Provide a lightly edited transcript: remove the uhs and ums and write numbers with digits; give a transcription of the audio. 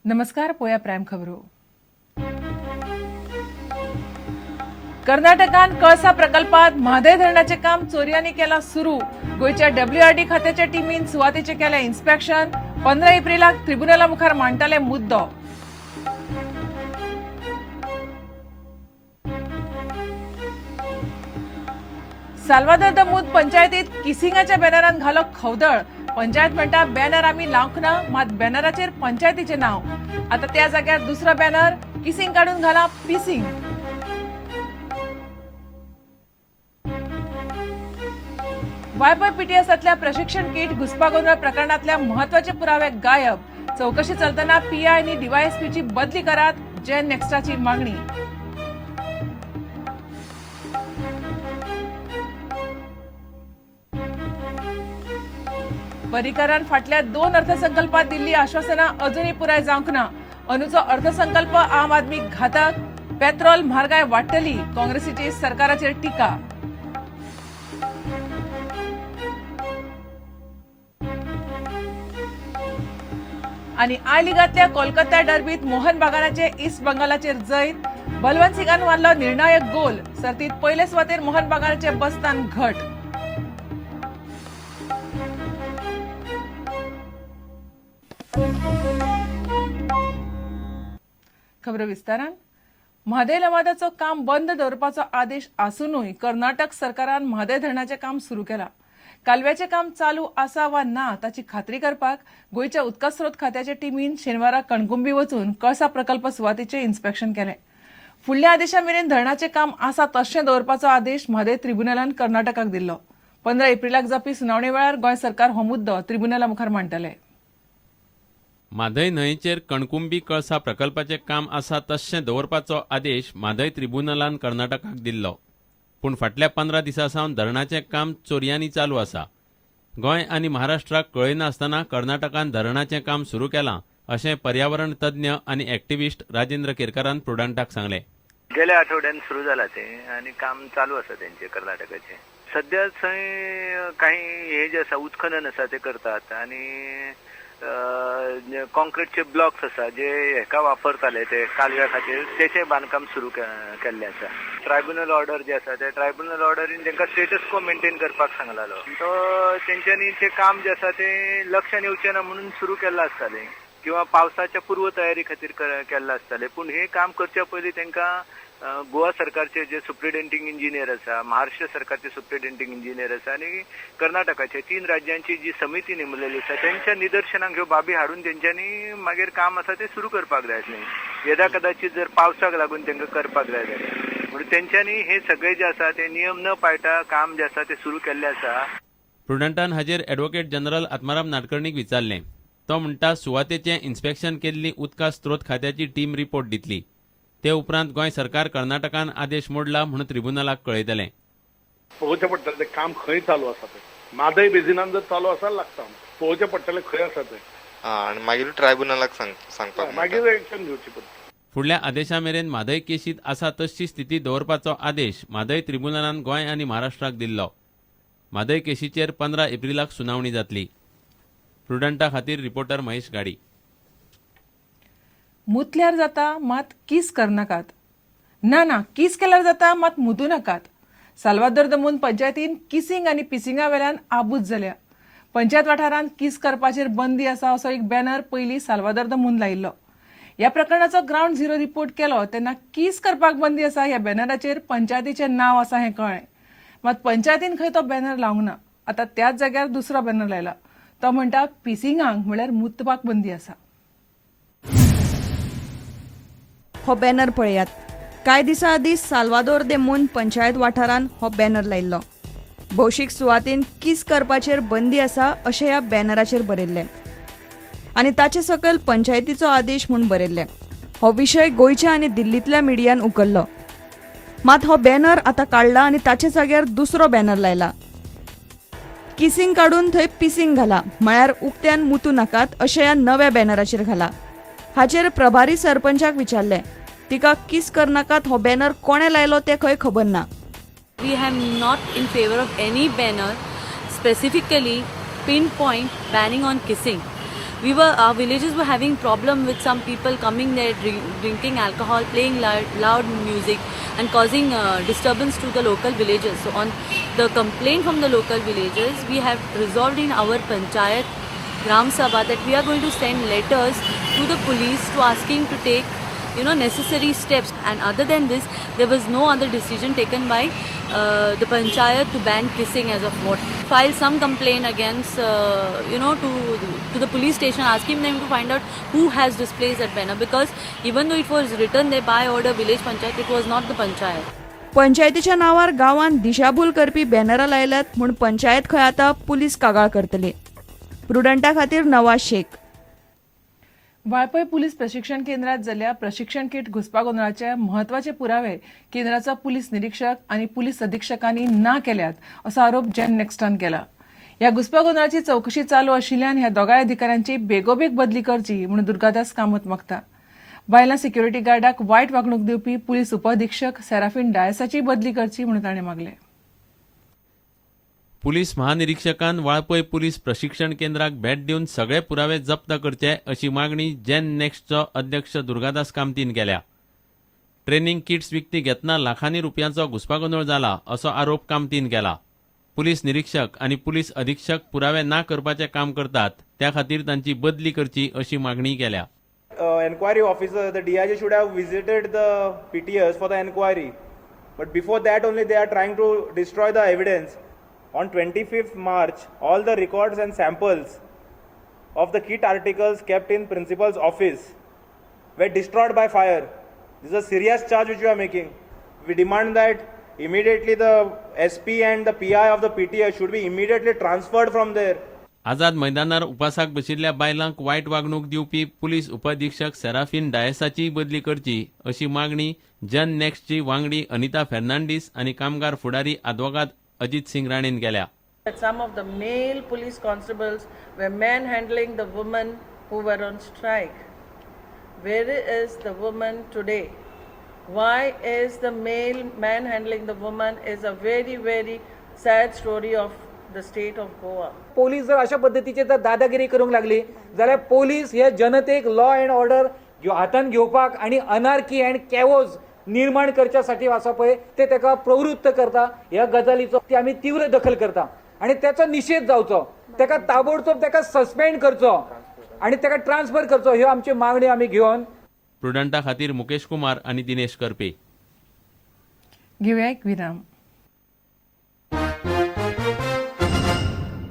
नमस्कार, पोया प्रायम खबरो. कर्नाटकान कळसा प्रकल्पात म्हादय धरणाचे काम चोरयांनी केला सुरू. गोंयच्या डब्ल्यूआरडी खात्याच्या टिमीन सुवातेचे केले इन्स्पेक्शन. 15 एप्रिलाक ट्रिब्युनला मुखार मांडटले मुद्दो. साल्वादोर the मून पंचायतीत किसिंगाच्या बॅनरान घालो खवदळ. पंचायत म्हणटा, बॅनर आमी लावंक ना, मात बॅनराचेर पंचायतीचें नांव. आता त्या जाग्यार दुसरो बॅनर, किसिंग काडून घाला पिसिंग. वायपर पीटीएसातल्या प्रशिक्षण किट घुस्पागोंदळ प्रकरणातल्या महत्वाचे पुरावे गायब. चौकशी चलतना पीआय आणि डीवायएसपीची बदली करात, जैन नेक्स्टाची मागणी. पर्रीकरान फाटल्या दोन अर्थसंकल्पात दिल्ली आश्वासनां अजूनय पुराय जावंक ना. अंदूचो अर्थसंकल्प आम आदमी घातक. पेट्रोल म्हारगाय वाडटली, काँग्रेसीची सरकाराचेर टिका. आणि I लिगांतल्या कोलकाता डर्बीत मोहन बागानाचे ईस्ट बंगालाचेर जैत. बलवंत सिंगान मारलो निर्णायक गोल. सर्तीत पयले सुवातेर मोहन बागानाचे बस्तान घट. खबरो विस्तारान. म्हादय लवादाचो काम बंद दवरपाचो आदेश आसुनूय कर्नाटक सरकारान म्हादय धरणाचें काम सुरू केलां. कालव्याचें काम चालू आसा वा ना ताची खात्री करपाक गोंयच्या उदका स्रोत खात्याच्या टिमीन शेनवारा कणकुंबी वचून कळसा प्रकल्प सुवातेचें इन्स्पेक्शन केलें. फुडल्या आदेशा मेरेन धरणाचें काम आसा तशें दवरपाचो आदेश म्हादय ट्रिब्युनलान कर्नाटकाक दिल्लो. 15 एप्रिलाक जावपी सुनावणे वेळार गोंय सरकार हो मुद्दो ट्रिब्युनला मुखार मांडटले. म्हादय न्हंयचेर कणकुंबी कळसा प्रकल्पाचें काम आसा तश्शें दवरपाचो आदेश म्हादय ट्रिब्युनलान कर्नाटकाक दिल्लो. पूण फाटल्या 15 दिसां सावन धरणाचें काम चोरयांनी चालू आसा. गोंय आनी महाराष्ट्राक कळयनासतना कर्नाटकान धरणाचें काम सुरू केलां, अशें पर्यावरण तज्ञ आनी एक्टिविस्ट राजेंद्र केरकारान प्रुडंटाक सांगलें. गेल्या आठवड्यान सुरू जाला ते आनी काम चालू आसा तेंचे कर्नाटकाचे. सध्या थंय काही हे जे आसा, उत्खनन आसा ते करतात आनी कॉन्क्रीटचे ब्लॉक्स आसा जे हेका वापरताले ते कालव्या खातीर, तेचे बांदकाम सुरू केल्लें आसा. ट्रायब्युनल ऑर्डर जे आसा, ते ट्रायब्युनल ऑर्डरीन तांकां स्टेटस को मेंटेन करपाक सांगलालो. तो तेंच्यांनी ते काम जे आसा ते लक्षात येवचें ना म्हणून सुरू केल्लां आसतालें किंवा पावसाच्या पूर्व तयारी खातीर केल्लां आसतालें. पूण हें काम करच्या पयलीं तांकां गोवा सरकारचे जे सुप्रिटेंडिंग इंजिनियर आसा, महाराष्ट्र सरकारचे सुप्रिटेंडिंग इंजिनियर आसा आनी कर्नाटकाचे, तीन राज्यांची जी समिती नेमलेली आसा, तेंच्या निदर्शनाक ह्यो बाबी हाडून तेंच्यांनी मागीर काम आसा ते सुरू करपाक जाय आसलें. यदा कदाचित जर पावसाक लागून तांकां करपाक जाय जाल्यार, म्हणून तेंच्यांनी हे सगळे जे आसा ते नियम न पाळटा काम जे आसा ते सुरू केल्ले आसा. प्रुडंटान हाजेर ॲडव्होकेट जनरल आत्माराम नाडकर्णीक विचारलें. तो म्हणटा, सुवातेचें इन्स्पेक्शन केल्ली उदका स्त्रोत खात्याची टीम रिपोर्ट दितली. ते उपरांत गोंय सरकार कर्नाटकान आदेश मोडला म्हणून ट्रिब्युनलाक कळयतलें. पळोवचें पडटलें तें काम खंय चालू आसा तें. म्हादय बेजिनान जर चालू आसा, लागता पळोवचें पडटलें खंय आसा तें. आं, आनी मागीर ट्रायब्युनलाक सांगपाक मेळटा. मागीर एक्शन घेवची पडटा. फुडल्या आदेशा मेरेन म्हादय केशीत आसा तशी स्थिती दवरपाचो आदेश म्हादय ट्रिब्युनलान गोंय आनी महाराष्ट्राक दिल्लो. म्हादय केशीचेर 15 एप्रिलाक सुनावणी जातली. प्रुडंटा खातीर रिपोर्टर महेश गाडी. मुतल्यार जाता, मात कीस करनाकात. ना ना, कीस केल्यार जाता, मात मुतू नाकात. साल्वादोर दमून पंचायतीन किसिंग आनी पिसिंगा वेल्यान आबूज जाल्या. पंचायत वाठारांत कीस करपाचेर बंदी आसा असो एक बॅनर पयलीं साल्वादोर दमून लायिल्लो. ह्या प्रकरणाचो ग्रावंड झिरो रिपोर्ट केलो तेन्ना कीस करपाक बंदी आसा ह्या बॅनराचेर पंचायतीचें नांव आसा हें कळ्ळें. मात पंचायतीन खंय तो बॅनर लावंक ना. आतां त्याच जाग्यार दुसरो बॅनर लायला. तो म्हणटा, पिसिंगांक म्हळ्यार मुतपाक बंदी आसा. हो बॅनर पळयात. कांय दिसां आदीं साल्वादोर दे मून पंचायत वाठारांत हो बॅनर लायिल्लो. भौशीक सुवातेन कीस करपाचेर बंदी आसा अशें ह्या बॅनराचेर बरयल्लें आनी ताचे सकयल पंचायतीचो आदेश म्हूण बरयल्लें. हो विशय गोंयच्या आनी दिल्लींतल्या मिडियान उखल्लो. मात हो बॅनर आतां काडला आनी ताचे जाग्यार दुसरो बॅनर लायला. किसिंग काडून थंय पिसिंग घाला, म्हळ्यार उक्त्यान मुतू नाकात अशें ह्या नव्या बॅनराचेर घाला. हाचेर प्रभारी सरपंचाक विचारलें. तिका किस करनाकात हो बॅनर कोणें लायलो तें खंय खबर ना. We am not in favor of any banner specifically pinpoint banning on kissing. We were our villages were having problem with some people coming there drinking alcohol, playing loud music, and causing disturbance to the local villagers. So on the complaint from the local villagers, we have resolved in our panchayat Gram Sabha that we are going to send letters to the police to asking to take necessary steps. And other than this, there was no other decision taken by the panchayat to ban kissing as of what. File some complaint against to the police station, asking them to find out who has displaced that banner, because even though it was written there by order village panchayat, it was not the panchayat. पंचायतीच्या नांवार गांवांत दिशाभूल करपी बॅनरां लायल्यात म्हूण पंचायत खंय आतां police कागाळ करतली. प्रुडंटा खातीर नवाज शेख. वाळपय पुलीस प्रशिक्षण केंद्रात जाल्ल्या प्रशिक्षण किट घुस्पागोंदळाचे म्हत्वाचे पुरावे केंद्राचो पुलीस निरीक्षक आनी पुलीस अधिक्षकांनी ना केल्यात असो आरोप जेन नेक्स्टान केला. ह्या घुस्पागोंदळाची चवकशी चालू आशिल्ल्यान ह्या दोगांय अधिकाऱ्यांची बेगोबेग बदली करची म्हूण दुर्गादास कामत मागता. बायलां सिक्युरिटी गार्डाक वायट वागणूक दिवपी पुलीस उपअधिक्षक सेराफीन डायसाची बदली करची म्हूण ताणें मागलें. पुलीस महानिरीक्षकान वाळपय पुलीस प्रशिक्षण केंद्राक भेट दिवन सगळे पुरावे जप्त करचे अशी मागणी जेन नेक्स्टचो अध्यक्ष दुर्गादास कामतीन केल्या. ट्रेनिंग किट्स विकती घेतना लाखांनी रुपयांचो घुस्पागोंदळ जाला असो आरोप कामतीन केला. पुलीस निरीक्षक आनी पुलीस अधिक्षक पुरावे ना करपाचें काम करतात, त्या खातीर तांची बदली करची अशी मागणी केल्या. Enquiry officer, the DIG should have visited the PTS for the enquiry. But before that only they are trying to destroy the evidence. On 25th March, all the records and samples of the kit articles kept in principal's office were destroyed by fire. This is a serious charge which we are making. We demand that immediately the SP and the PI of the PTS should be immediately transferred from there. आझाद मैदानार उपासाक बशिल्ल्या बायलांक वायट वागणूक दिवपी police उपअधिक्षक Serafin डायसाचीय बदली करची अशी मागणी जन नेक्स्टची वांगडी अनिता फेर्नांडीस आनी कामगार फुडारी आदवोगाद अजित सिंग राणेन केल्या. That some of the male police constables were manhandling the women who were on strike. Where is the woman today? Why is the male manhandling the woman is a very, very sad story of the state of Goa. Police जर अशा पद्दतीचे जर दादागिरी करूंक लागली जाल्यार police हे जनतेक लॉ अँड ऑर्डर हातान घेवपाक आनी अनार्की अँड कॅओज निर्माण करच्या साठी आसा पळय ते ताका प्रवृत्त करता. ह्या गजालीचो ती आमी तीव्र दखल करता आनी त्याचो निशेध जावचो, ताका ताबडतोब ताका सस्पेंड करचो आनी ताका ट्रान्सफर करचो, ह्यो आमच्यो मागण्यो आमी घेवन. प्रुडंटा खातीर मुकेश कुमार आनी दिनेश करपे. घेवया एक विराम.